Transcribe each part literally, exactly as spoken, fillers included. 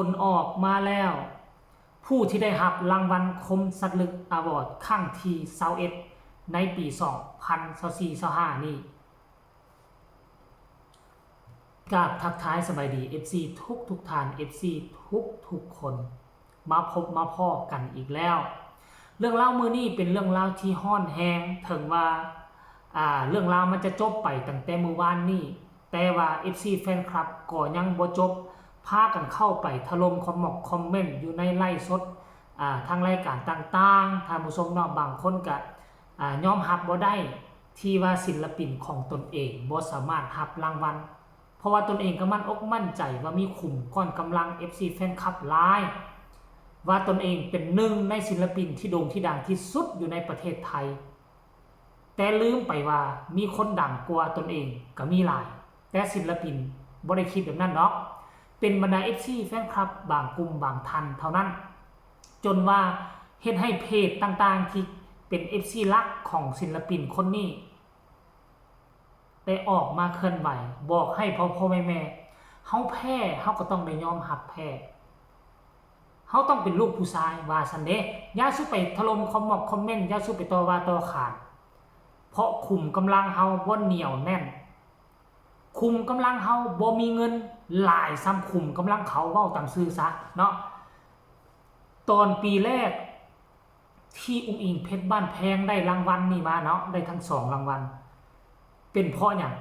ผลออกมาแล้ว ผู้ที่ได้รับรางวัลคมสัตว์ลึกอวอร์ดครั้งที่ซาวเอ็ด ในปีสองพันซาวสี่ซาวห้านี้ กราบทักทายสบายดี เอฟซี ทุกทุกท่าน เอฟซี ทุกทุกคน มาพบมาพ้อกันอีกแล้ว เรื่องราวมื้อนี้เป็นเรื่องราวที่ร้อนแรง ถึงว่า อ่า เรื่องราวมันจะจบไปตั้งแต่มื้อวานนี้ แต่ว่า เอฟซี แฟนคลับก็ยังบ่จบ พากันเข้าไปถล่มคอมมอกคอมเมนต์อยู่ในไลฟ์สด อ่า ทางรายการต่างๆ ท่านผู้ชมเนาะ บางคนก็ อ่า ยอมรับบ่ได้ ที่ว่าศิลปินของตนเองบ่สามารถรับรางวัล เพราะว่าตนเองก็มั่นอกมั่นใจว่ามีขุมก้อนกำลัง เอฟซี แฟนคลับหลาย ว่าตนเองเป็นหนึ่งในศิลปินที่โด่งที่ดังที่สุดอยู่ในประเทศไทย แต่ลืมไปว่ามีคนดังกว่าตนเองก็มีหลาย แต่ศิลปินบ่ได้คิดแบบนั้นดอก เป็นบรรดา เอฟซี แฟนคลับบางกลุ่มบางท่านเท่านั้น จนว่าเฮ็ดให้เพจต่างๆ ที่เป็น เอฟซี หลักของศิลปินคนนี้ ได้ออกมาเคลื่อนไหว บอกให้พ่อๆ แม่ๆ เฮาแพ้ เฮาก็ต้องได้ยอมรับแพ้ เฮาต้องเป็นลูกผู้ชาย ว่าซั้นเด้ อย่าสู่ไปถล่มคอมมอกคอมเมนต์ อย่าสู่ไปต่อว่าต่อขาน เพราะขุมกำลังเฮาบ่เหนียวแน่น ขุมกำลังเฮาบ่มีเงินหลายส่ำขุมกำลังเขา เว้าตามซื่อซะเนาะ ตอนปีแรกที่อุ๋งอิ๋งเพชรบ้านแพงได้รางวัลนี้มาเนาะ ได้ทั้งสองรางวัล เป็นเพราะหยัง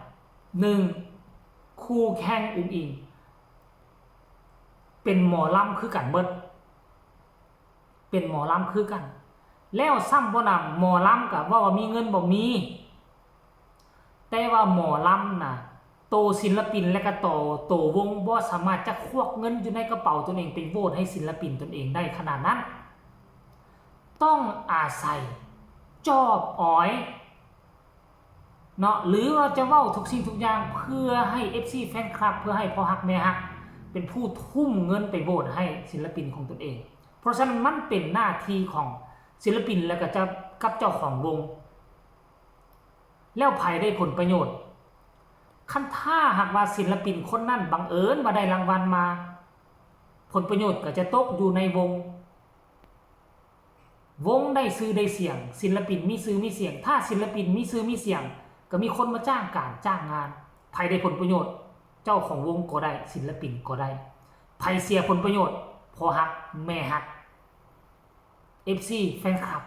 หนึ่ง คู่แข่งอุ๋งอิ๋งเป็นหมอลำคือกันเบิด เป็นหมอลำคือกัน แล้วซ้ำบ่นำ หมอลำก็เว้าว่ามีเงินบ่มี แต่ว่าหมอลำน่ะ โตศิลปินและก็โต โตวงบ่สามารถจะควักเงินอยู่ในกระเป๋าตนเองไปโหวตให้ศิลปินตนเองได้ขนาดนั้น ต้องอาศัยจอบออย เนาะ หรือว่าจะเว้าทุกสิ่งทุกอย่างเพื่อให้ เอฟซี แฟนคลับ เพื่อให้พ่อฮักแม่ฮัก เป็นผู้ทุ่มเงินไปโหวตให้ศิลปินของตนเอง เพราะฉะนั้นมันเป็นหน้าที่ของศิลปินและก็เจ้า กับเจ้าของวง แล้วไผได้ผลประโยชน์ คันถ้าหากว่าศิลปินคนนั้นบังเอิญว่าได้รางวัลมา ผลประโยชน์ก็จะตกอยู่ในวง วงได้ชื่อได้เสียง ศิลปินมีชื่อมีเสียง ถ้าศิลปินมีชื่อมีเสียง ก็มีคนมาจ้างการจ้างงาน ไผได้ผลประโยชน์ เจ้าของวงก็ได้ ศิลปินก็ได้ ไผเสียผลประโยชน์ พ่อฮักแม่ฮัก เอฟซี แฟนคลับ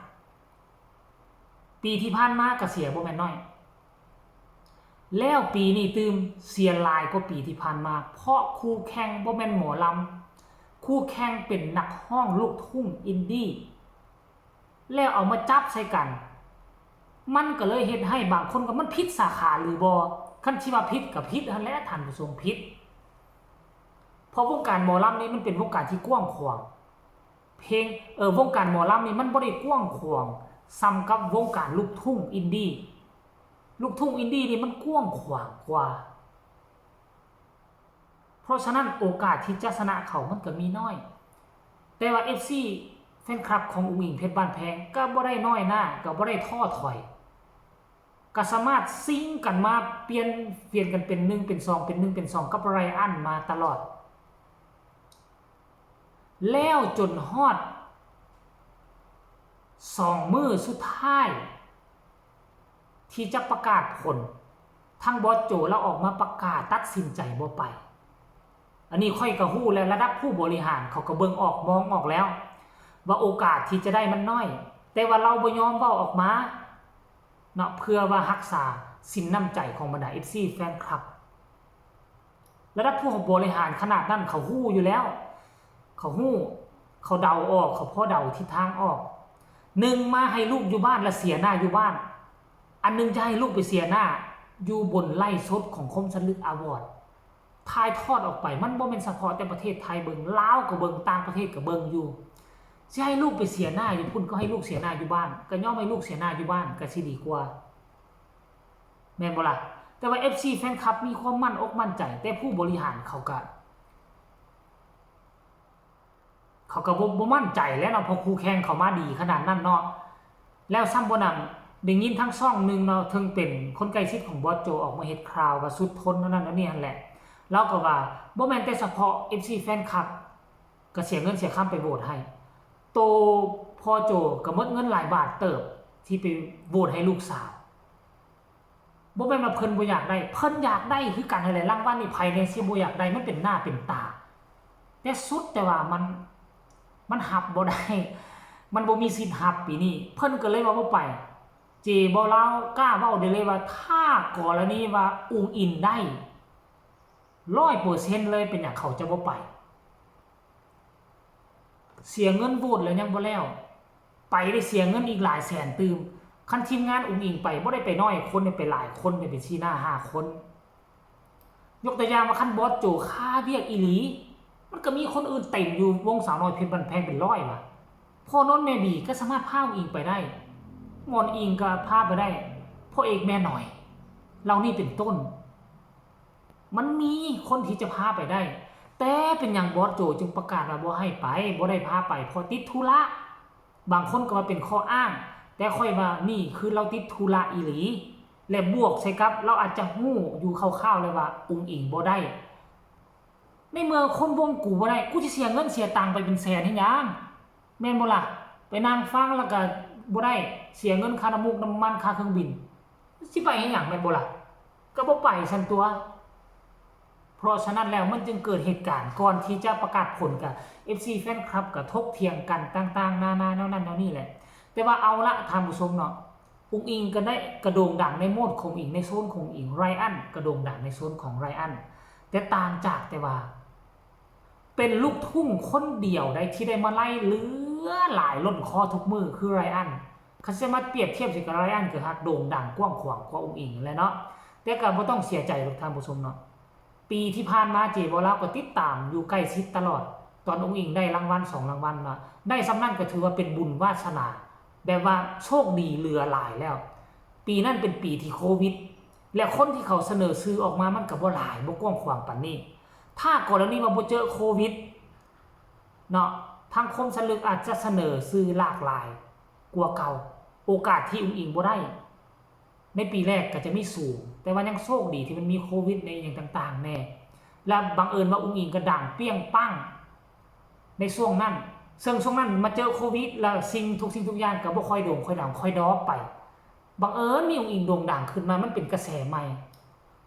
ปีที่ผ่านมาก็เสียบ่แม่นน้อย แล้วปีนี้ตื่มเสียหลายกว่าปีที่ผ่านมา เพราะคู่แข่งบ่แม่นหมอลำ คู่แข่งเป็นนักฮ้องลูกทุ่งอินดี้ แล้วเอามาจับใส่กัน มันก็เลยเฮ็ดให้บางคนก็ มันผิดสาขาหรือบ่ คันสิว่าผิดก็ผิดหั้นแหละ ท่านผู้ชม ผิด เพราะวงการหมอลำนี่มันเป็นวงการที่กว้างขวาง เพลง เออ วงการหมอลำนี่มันบ่ได้กว้างขวางส่ำกับวงการลูกทุ่งอินดี้ ลูกทุ่งอินดี้นี่มันกว้างขวางกว่า เพราะฉะนั้นโอกาสที่จะชนะเขามันก็มีน้อย แต่ว่า เอฟซี แฟนคลับของอุ๋งอิ๋งเพชรบ้านแพงก็บ่ได้น้อยหน้า ก็บ่ได้ท้อถอย ก็สามารถซิงก์กันมาเปลี่ยน เปลี่ยนกันเป็นหนึ่งเป็นสอง เป็นหนึ่งเป็นสอง กับไรอันมาตลอด แล้วจนฮอดสองมื้อสุดท้าย ที่จะประกาศผล ทางบอสโจลาวออกมาประกาศตัดสินใจบ่ไป อันนี้ข้อยก็ฮู้แล้ว ระดับผู้บริหารเขาก็เบิ่งออกมองออกแล้ว ว่าโอกาสที่จะได้มันน้อย แต่ว่าลาวบ่ยอมเว้าออกมาเนาะ เพื่อว่ารักษาสินน้ำใจของบรรดา เอฟซี แฟนคลับ ระดับผู้บริหารขนาดนั้นเขาฮู้อยู่แล้ว เขาฮู้ เขาเดาออก เขาพอเดาทิศทางออก หนึ่ง มาให้ลูกอยู่บ้านและเสียหน้าอยู่บ้าน อันหนึ่งจะให้ลูกไปเสียหน้าอยู่บนไลฟ์สดของคมสันลึกอวอร์ด ถ่ายทอดออกไป มันบ่แม่นเฉพาะแต่ประเทศไทยเบิ่ง ลาวก็เบิ่ง ต่างประเทศก็เบิ่งอยู่ สิให้ลูกไปเสียหน้าอยู่พุ้นก็ให้ลูกเสียหน้าอยู่บ้าน ก็ยอมให้ลูกเสียหน้าอยู่บ้านก็สิดีกว่า แม่นบ่ล่ะ แต่ว่า เอฟซี แฟนคลับมีความมั่นอกมั่นใจ แต่ผู้บริหารเขาก็ เขาก็บ่ บ่มั่นใจแล้วเนาะ เพราะคู่แข่งเขามาดีขนาดนั้นเนาะ แล้วซ้ำบ่นำ ได้ยินทางช่องหนึ่งเนาะ เทิงเป็นคนใกล้ชิดของบอสโจออกมาเฮ็ดข่าวว่าสุดทนเท่านั้นเท่านี้หั้นแหละ ลาวก็ว่าบ่แม่นแต่เฉพาะ เอฟซี แฟนคลับ ก็เสียเงินเสียคำไปโหวตให้ โตพ่อโจก็หมดเงินหลายบาทเติบที่ไปโหวตให้ลูกสาว บ่แม่นว่าเพิ่นบ่อยากได้ เพิ่นอยากได้คือกันนั่นแหละ รางวัลนี่ไผแน่สิบ่อยากได้ มันเป็นหน้าเป็นตา แต่สุดแต่ว่ามัน มันรับบ่ได้ มันบ่มีสิทธิ์รับปีนี้ เพิ่นก็เลยว่าบ่ไป เจบ่าวลาวกล้าเว้าได้เลยว่า ถ้ากรณีว่าอุ๋งอิ๋งได้ ร้อยเปอร์เซ็นต์ เลย เป็นหยังเขาจะบ่ไป เสียเงินโหวตแล้วยังบ่แล้ว ไปได้เสียเงินอีกหลายแสนตื่ม คันทีมงานอุ๋งอิ๋งไป บ่ได้ไปน้อยคน ได้ไปหลายคน ได้ไปสี่ห้าคน ยกตัวอย่างว่าคันบอสโจคาเวียกอีหลี มันก็มีคนอื่นเต็มอยู่วงสาวน้อยเพชรบ้านแพงเป็นร้อยว่ะ พ่อนนท์แม่บีก็สามารถพาอุ๋งอิ๋งไปได้ หมอนอิงก็พาไปได้ พ่อเอกแม่หน่อย เหล่านี้เป็นต้น มันมีคนที่จะพาไปได้ แต่เป็นหยังบอสโจจึงประกาศว่าบ่ให้ไป บ่ได้พาไป เพราะติดธุระ บางคนก็ว่าเป็นข้ออ้าง แต่ข้อยว่านี่คือเราติดธุระอีหลี และบวกใส่กับเราอาจจะฮู้อยู่คร่าวๆแล้วว่าอุ๋งอิ๋งบ่ได้ ในเมื่อคนวงกูบ่ได้ กูสิเสียเงินเสียตังค์ไปเป็นแสนเฮ็ดหยัง แม่นบ่ล่ะ ไปนั่งฟังแล้วก็บ่ได้ เสียเงินค่าน้ำมูกน้ำมัน ค่าเครื่องบิน สิไปเฮ็ดหยัง แม่นบ่ล่ะ ก็บ่ไปซั่นตั่ว เพราะฉะนั้นแล้วมันจึงเกิดเหตุการณ์ ก่อนที่จะประกาศผลก็เอฟซีแฟนคลับก็ถกเถียงกันต่างๆนานาแนวนั้นแนวนี้แหละ แต่ว่าเอาละท่านผู้ชมเนาะ อุ๋งอิ๋งก็ได้กระโด่งดังในโหมดของอุ๋งอิ๋ง ในโซนของอุ๋งอิ๋ง ไรอันก็โด่งดังในโซนของไรอัน แต่ต่างจากแต่ว่า เป็นลูกทุ่งคนเดียวได้ที่ได้มาลัยเหลือหลายล้นคอทุกมื้อคือไรอัน คันสิมาเปรียบเทียบใส่กับไรอัน ก็หากโด่งดังกว้างขวางกว่าอุ๋งอิ๋งแหละเนาะ แต่ก็บ่ต้องเสียใจหรอกท่านผู้ชมเนาะ ปีที่ผ่านมาเจบ่าวลาวก็ติดตามอยู่ใกล้ชิดตลอด ตอนอุ๋งอิ๋งได้รางวัลสองรางวัลมา ได้ส่ำนั้นก็ถือว่าเป็นบุญวาสนา แบบว่าโชคดีเหลือหลายแล้ว ปีนั้นเป็นปีที่โควิด และคนที่เขาเสนอชื่อออกมามันก็บ่หลาย บ่กว้างขวางปานนี้ ถ้ากรณีว่าบ่เจอโควิดเนาะ ทางคมสันลึกอาจจะเสนอชื่อหลากหลายกว่าเก่า โอกาสที่อุ๋งอิ๋งบ่ได้ ในปีแรกก็จะมีสูง แต่ว่ายังโชคดีที่มันมีโควิดในอหย่างต่างๆแน่ และบังเอิญว่าอุ๋งอิ๋งก็ดังเปรี้ยงปังในช่วงนั้น ซึ่งช่วงนั้นมาเจอโควิด แล้วสิ่งทุกสิ่งทุกอย่างก็บ่ค่อยโด่งค่อยดัง ค่อยดรอปไป บังเอิญมีอุ๋งอิ๋งโด่งดังขึ้นมา มันเป็นกระแสใหม่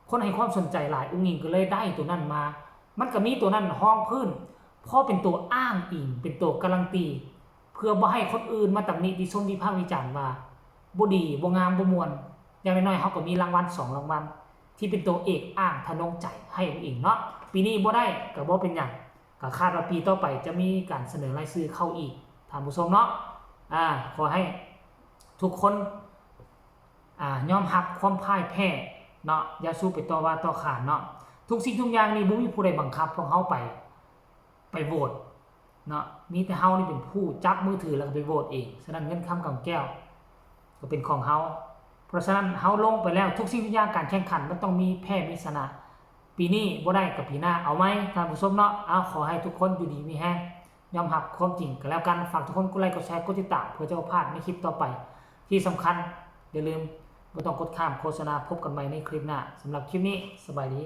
คนให้ความสนใจหลาย อุ๋งอิ๋งก็เลยได้ตัวนั้นมา มันก็มีตัวนั้นรองพื้น พอเป็นตัวอ้างอิง เป็นตัวการันตี เพื่อบ่ให้คนอื่นมาตำหนิติชมวิพากษ์วิจารณ์ว่าบ่ดี บ่งาม บ่ม่วน อย่างน้อยๆเฮาก็มีรางวัลสองรางวัล ที่เป็นตัวเอกอ้างทะนงใจให้อุ๋งอิ๋งเนาะ ปีนี้บ่ได้ก็บ่เป็นหยัง ก็คาดว่าปีต่อไปจะมีการเสนอรายชื่อเข้าอีก ท่านผู้ชมเนาะ อ่า ขอให้ทุกคน อ่า ยอมรับความพ่ายแพ้เนาะ อย่าสู้ไปต่อว่าต่อขานเนาะ ทุกสิ่งทุกอย่างนี่บ่มีผู้ใดบังคับพวกเฮาไป ไปโหวตเนาะ มีแต่เฮานี่เป็นผู้จับมือถือแล้วก็ไปโหวตเอง ฉะนั้นเงินคำกำแก้ว ก็เป็นของเฮา เพราะฉะนั้นเฮาลงไปแล้ว ทุกสิ่งทุกอย่างการแข่งขันมันต้องมีแพ้มีชนะ ปีนี้บ่ได้ก็ปีหน้าเอาใหม่ ท่านผู้ชมเนาะ เอา ขอให้ทุกคนอยู่ดีมีแฮง ยอมรับความจริงก็แล้วกัน ฝากทุกคนกดไลค์กดแชร์กดติดตาม เพื่อจะบ่พลาดในคลิปต่อไป ที่สำคัญอย่าลืมบ่ต้องกดข้ามโฆษณา พบกันใหม่ในคลิปหน้า สำหรับคลิปนี้สบายดี